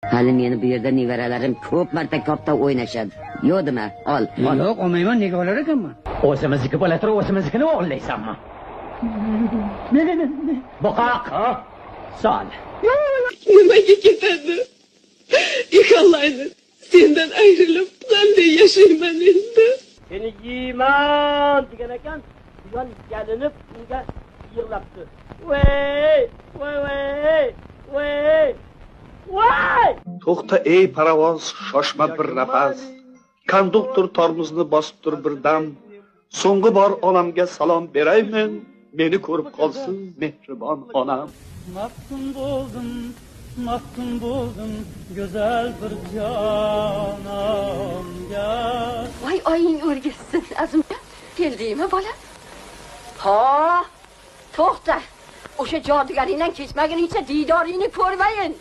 Hali meni bu yerda nevaralarim ko'p marta kopta o'ynashadi. Yo'q dema, ol, ol. Yo'q, olmayman, nega olar ekanman? O'zimizniki bo'la turib, o'zimiznikini o'g'irlaysanmi? Buqoq. Sol. Nimaga ketadi? Ixalayni sendan ayrilib qanday yashayman endi? Seni yeyman degan ekan, quyon yalinib unga yig'labdi. Voy, voy, voy, voy. Voy! To'xta ey paravoz, shoshma bir nafas. Konduktor tormozni bosib tur bir dam. So'nggi bor onamga salom beraymi? Meni ko'rib qolsin mehribon onam. Maftun bo'ldim, maftun bo'ldim go'zal bir jononga. Voy oying o'rgilsin, Azimjon. Keldingmi bola? Ha, to'xta. O'sha jodugaringdan kechmaguningcha diydoringni ko'rmayin.